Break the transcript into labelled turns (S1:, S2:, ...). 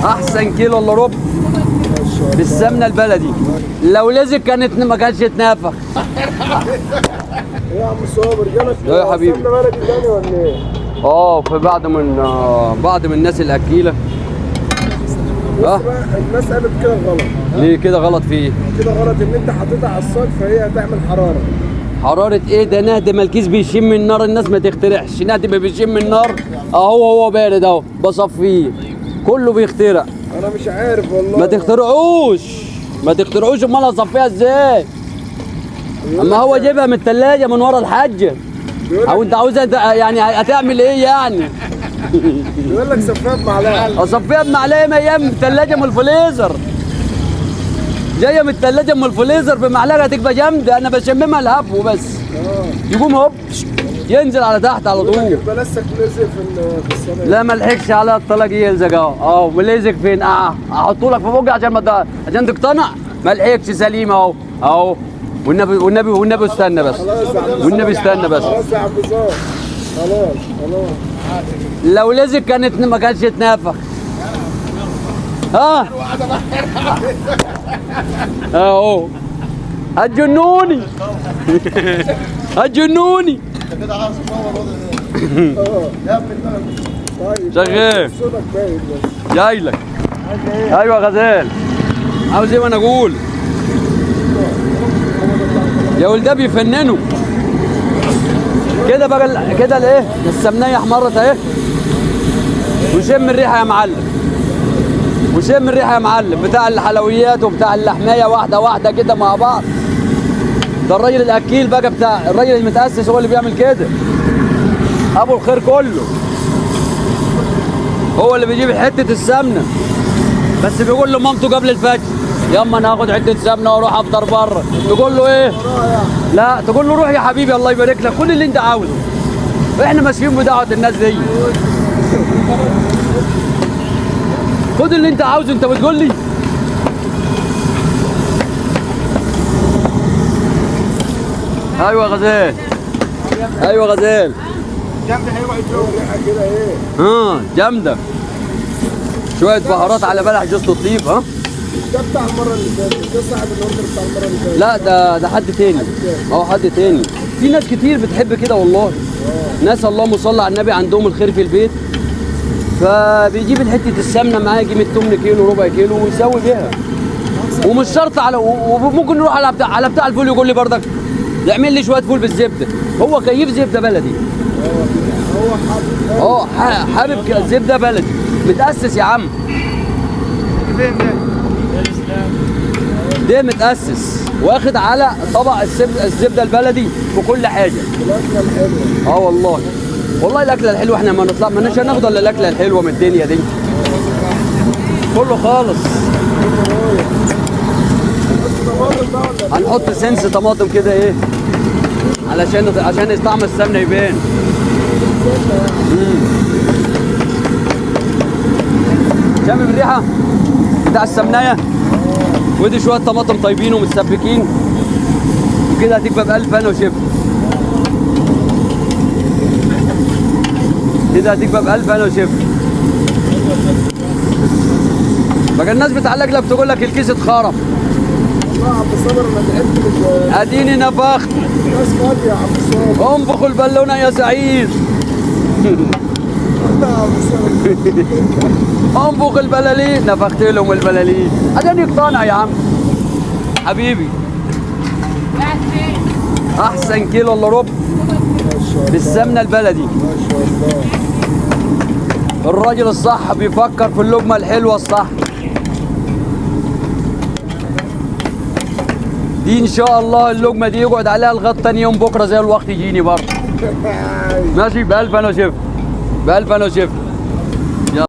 S1: احسن كيلو الا ربع بالسمنه البلدي. لو لزق كانت ما كانتش اتنافخ.
S2: ايه يا عم صابر جالك
S1: يا حبيبي
S2: سمنه بلدي تاني ولا ايه؟
S1: اه في بعض من بعض من الناس الاكيله.
S2: بص بقى الناس قالت كده غلط.
S1: ليه كده غلط في ايه؟
S2: كده غلط ان انت حطيتها على الصاج فهي هتعمل حرارة.
S1: حرارة ايه ده؟ نهد ما الكيس بيشم النار، الناس ما تخترعش. نهد ما بيشم النار اهو، هو بارد اهو بصفيه، كله بيخترع.
S2: انا مش عارف والله.
S1: ما تخترعوش ما تخترعوش، امال اصفيها ازاي؟ اما هو جايبها من الثلاجة من ورا الحاجة، او انت عاوزها يعني هتعمل ايه يعني؟
S2: بيقول لك صفيها بمعلقه.
S1: اصفيها بمعلقه؟ ما هي من الثلاجة من الفريزر، جاية من الثلاجة من الفريزر بمعلقه تبقى جامدة. انا بشممها الهب وبس، يقوم هوب ينزل على تحت على طول.
S2: يبقى لسه لزق في الصينية.
S1: لا ما لحقش على الطلاق يلزق اهو. اهو لزق فين؟ احطه لك في بوجي عشان ما عشان تقتنع. ما لحقش سليم اهو اهو. والنبي والنبي والنبي استنى بس، والنبي استنى بس.
S2: خلاص يا عم صابر، خلاص خلاص.
S1: لو لزق كانت ما كانتش اتنافخ. ها اهو هتجنوني هتجنوني.
S2: كده عاوز تصور وضع ايه؟
S1: شغال
S2: صوتك باين بس.
S1: جاي لك. ايوه غزال، عاوز ايه وانا اقول؟ يا ولد ده بيفننوا كده بقى كده. الايه السمنيه احمرت اهي، وشم الريحة يا معلم، وشم الريحة يا معلم بتاع الحلويات وبتاع اللحميه واحدة واحدة كده مع بعض. ده الراجل الاكيل بقى، بتاع الراجل المتاسس هو اللي بيعمل كده، ابو الخير كله هو اللي بيجيب حتة السمنة. بس بيقول له مامته قبل الفجر، ياما انا هاخد حتة سمنه واروح افطر بره. تقول له ايه؟ لا تقول له روح يا حبيبي الله يبارك لك، كل اللي انت عاوزه. احنا ماشيين بدعوة الناس دي، خد اللي انت عاوزه. انت بتقول لي ايوه غزال، ايوه غزال
S2: جامدة. كده ايه؟
S1: جامدة. شوية بهارات على بلح جوز الطيب. ها
S2: ده بتاع المرة اللي فاتت، ده صاحب ال order بتاع المرة اللي فاتت.
S1: لا ده حد تاني، اهو حد تاني. في ناس كتير بتحب كده والله. ناس اللهم صل على النبي عندهم الخير في البيت، فبيجيب حتة السمنة معاه، يجيب التمن كيلو ربع كيلو ويسوي بيها. ومش شرط على، وممكن نروح على بتاع الفول يقول لي بردك يعمل لي شوية فول بالزبده. هو كيف زبدة بلدي،
S2: هو حابب،
S1: حابب زبدة بلدي، متاسس يا عم. ده متاسس واخد على طبق الزبدة البلدي في كل حاجة.
S2: الاكلة الحلوة.
S1: والله والله الاكلة الحلوة، احنا ما نطلع ما هناخد الا الاكلة الحلوة من الدنيا دي كله خالص. هنحط سنس طماطم كده ايه علشان عشان طعم السمنة يبان. شامم الريحة بتاع السمنيه؟ ودي شوية طماطم طيبين ومتسبكين وكده، هتبقى بألف انا وشفت. كده هتبقى بألف انا وشفت. بقى الناس بتعلق لك تقول لك الكيس اتخرم.
S2: والله يا عم صابر انا تعبت من
S1: اديني نفخت.
S2: الناس فاضية يا عم صابر.
S1: انفخ البالونة يا سعيد.
S2: يا عم صابر
S1: انفخ البلالين. نفخت لهم البلالين عشان يقتنع يا عم حبيبي. احسن كيلو الا ربع بالسمنه البلدي.
S2: ما شاء الله.
S1: الراجل الصح بيفكر في اللقمة الحلوة الصح دي. ان شاء الله اللقمة دي يقعد عليها لغاية تاني يوم بكره زي الوقت يجيني برضه. ماشي بألف انا وشفت، بألف انا وشفت.